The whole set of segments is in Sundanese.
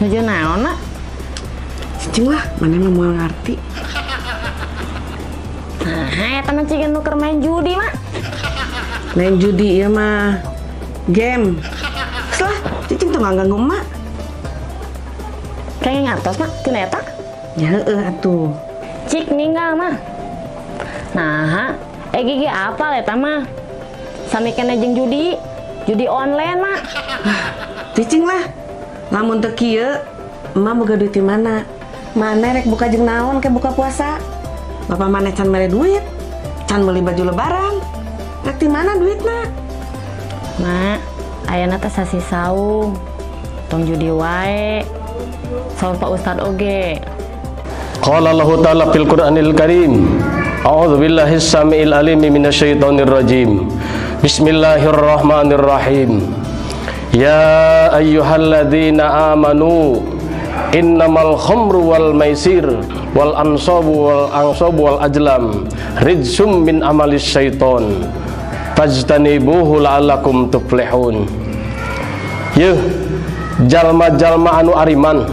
Nuju naon, Mak? Cicing lah, maneh mah moal ngarti. Nah, eta mah ciga nu keur main judi, Mak. Main judi ieu mah game. Lah, cicing tuh nggak ganggu emak. Kayaknya ngartos, Mak, tina eta. Ya heeh atuh. Cik ninggal mah. Nah, gigi apa eta mah? Sami keneh jeung judi. Judi online, Mak. Cicing lah. Lamun teu kieu, emak boga duit di mana? Maneh rek buka jeung naon ke buka puasa? Bapak maneh can mere duit, can beli baju lebaran. Rek di mana duitna? Mak, ayeuna teh sasi saum. Tong judi wae. Saur Pak Ustad oge. قال الله تعالى في القرآن الكريم أعوذ بالله السميع العليم من الشيطان الرجيم بسم الله الرحمن الرحيم يا أيها الذين آمنوا إنما الخمر والميسر والأنصاب والأنصاب والأزلام رجس من عمل الشيطان فاجتنبوه لعلكم تفلحون. Yeuh jalma-jalma anu ariman,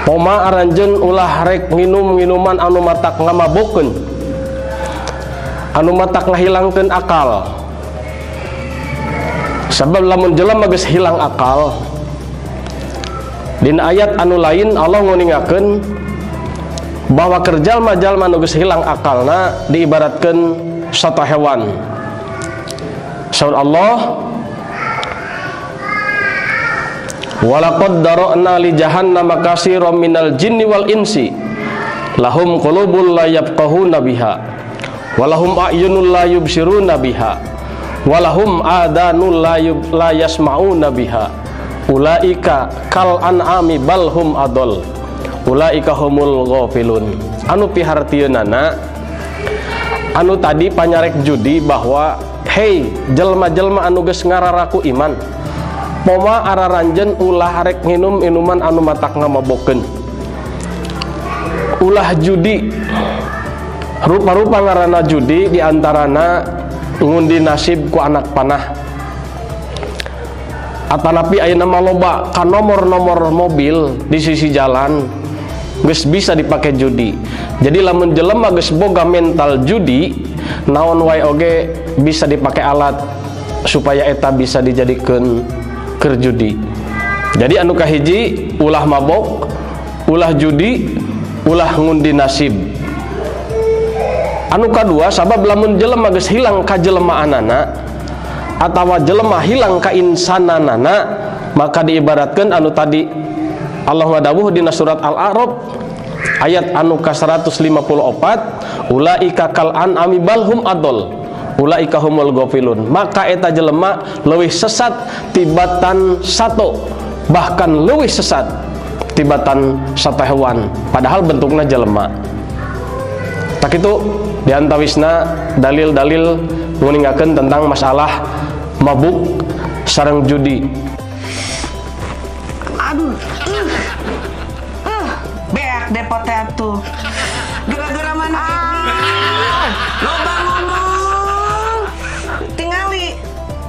poma aranjeun ulah rek nginum-nginuman anu matak ngamabokeun, anu matak ngahilangkeun akal, sebab lamun jelema geus hilang akal. Dina ayat anu lain Allah nguningakeun bahwa keur jalma-jalma anu geus hilang akalna diibaratkeun satu hewan. Saur Allah, ولقد ذرأنا لجهنم كثيرا من الجن والإنس لهم قلوب لا يفقهون بها ولهم أعين لا يبصرون بها ولهم آذان لا يسمعون بها أولئك كالأنعام بل هم أضل أولئك هم الغافلون. Anu pihartieunana anu tadi panyarek judi bahwa hei jelma-jelma anu geus ngararaku iman, poma araranjeun ulah rek nginum minuman anu matak ngamabokeun, ulah judi. Rupa-rupa ngaranna judi diantarana ngundi nasib ku anak panah, atanapi ayeuna mah loba ka nomor-nomor mobil di sisi jalan geus bisa dipake judi. Jadi lamun jelema geus boga mental judi, naon wae oge bisa dipake alat supaya eta bisa dijadikeun keur judi. Jadi anu kahiji ulah mabok, ulah judi, ulah ngundi nasib. Anu kadua, sabab lamun jelema geus hilang kajelemaanana atawa jelema hilang kainsananana, maka diibaratkan anu tadi Allah ngadawuh dina surat Al-A'raf ayat anu ka 154, أولئك كالأنعام بل هم أضل أولئك هم الغافلون. Maka eta jelema leuwih sesat tibatan sato, bahkan leuwih sesat tibatan sato hewan, padahal bentuknya jelema. Tah kitu diantawisna dalil-dalil nguningakeun tentang masalah mabuk sareng judi. Aduh. Beak depot teh atuh. Gara-gara maneh? Ah, loba ngomong. Tingali.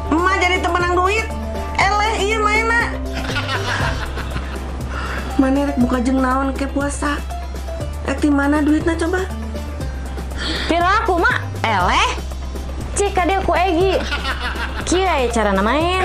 Emak jadi teu meunang duit. Eleh ieu mainna. Maneh rek buka jeung naon ke puasa? Rek di mana duitna coba? Piraku, Mak, eleh. Cik ka dieu ku Egi. Kieu aya carana main.